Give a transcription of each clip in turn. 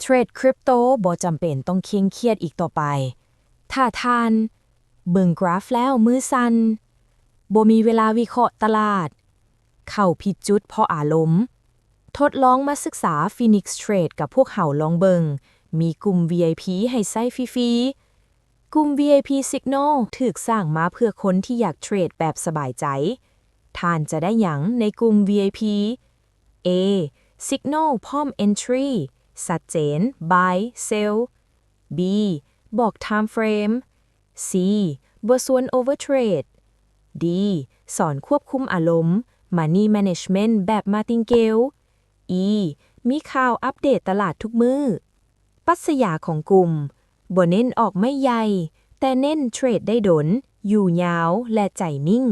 ເທຣດຄຣິບໂຕບໍ່ຈຳເປັນຕ້ອງເຄັ່ງຄຽດອີກຕໍ່ໄປ. ຖ້າທ່ານເບິ່ງກຣາຟແລ້ວມືສັ່ນ, ບໍ່ມີເວລາວິເຄາະຕະຫຼາດ, ເຂົ້າຜິດຈຸດເພາະອາລົມ, ທົດລອງມາສຶກສາ Phoenix Trade ກັບພວກເຮົາລອງເບິ່ງ. ມີກຸ່ມ VIP ໃຫ້ໃຊ້ຟຣີໆ. ກຸ່ມ VIP Signal ຖືກສ້າງມາເພື່ອຄົນທີ່ຢາກເທຣດແບບສະບາຍໃຈ. ທ່ານຈະໄດ້ຫຍັງໃນກຸ່ມ VIP? A Signal ພ້ອມ Entry ຊັດເຈນ Buy Sell. B ບອກ Time Frame. C ບໍ່ຊວນ Overtrade. D ສອນຄວບຄຸມອາລົມ Money Management ແບບ Martingale. E ມີຂ່າວອັບເດດຕະຫຼາດທຸກມື້. ປັດຊະຍາຂອງກຸ່ມ ບໍ່ເນັ້ນອອກໄມ້ໃຫຍ່, ແຕ່ເນັ້ນເທຣດໄດ້ດົນ, ຢູ່ຍາວ ແລະ ໃຈນິ່ງ.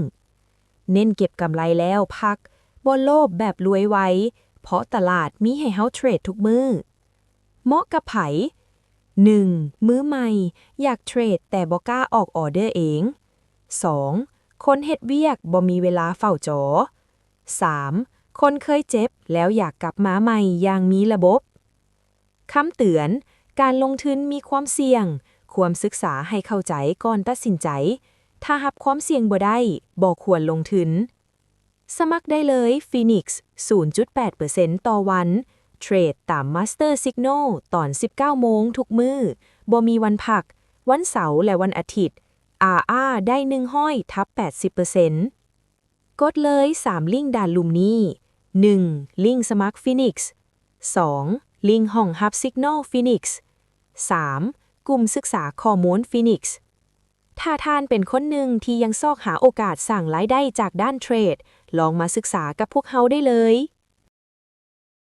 ເນັ້ນເກັບກຳໄລແລ້ວພັກ, ບໍ່ໂລບແບບລວຍໄວ, ເພາະຕະຫຼາດມີໃຫ້ເຮົາເທຣດທຸກມື້. ເໝາະກັບໃຜ? ໜຶ່ງ ມືໃໝ່ ຢາກເທຣດແຕ່ບໍ່ກ້າອອກອໍເດີເອງ. ສອງ ຄົນເຮັດວຽກບໍ່ມີເວລາເຝົ້າຈໍ. ສາມ ຄົນເຄີຍເຈັບແລ້ວຢາກກັບມາໃໝ່ຢ່າງມີລະບົບ. ຄຳເຕືອນ, ການລົງທຶນມີຄວາມສ່ຽງ, ຄວນສຶກສາໃຫ້ເຂົ້າໃຈກ່ອນຕັດສິນໃຈ. ຖ້າຮັບຄວາມສ່ຽງບໍ່ໄດ້, ບໍ່ຄວນລົງທຶນ. ສະໝັກໄດ້ເລີຍ Phoenix ສູນຈຸດແປດເປີເຊັນຕໍ່ວັນ. ເທຣດຕາມ Master Signal ຕອນສິບເກົ້າໂມງທຸກມື້. ບໍ່ມີວັນພັກ. ວັນເສົາ ແລະ ວັນອາທິດ RR ໄດ້ໜຶ່ງຮ້ອຍທັບແປດສິບເປີເຊັນ. ກົດເລີຍສາມລິງດ້ານລຸ່ມນີ້. ໜຶ່ງ ລິງສະໝັກ Phoenix. ສອງ ລິງຫ້ອງຮັບ Signal Phoenix. ສາມ ກຸ່ມສຶກສາຂໍ້ມູນ Phoenix. ຖ້າທ່ານເປັນຄົນໜຶ່ງທີ່ຍັງຊອກຫາໂອກາດສ້າງລາຍໄດ້ຈາກດ້ານເທຣດ, ລອງມາສຶກສາກັບພວກເຮົາໄດ້ເລີຍ.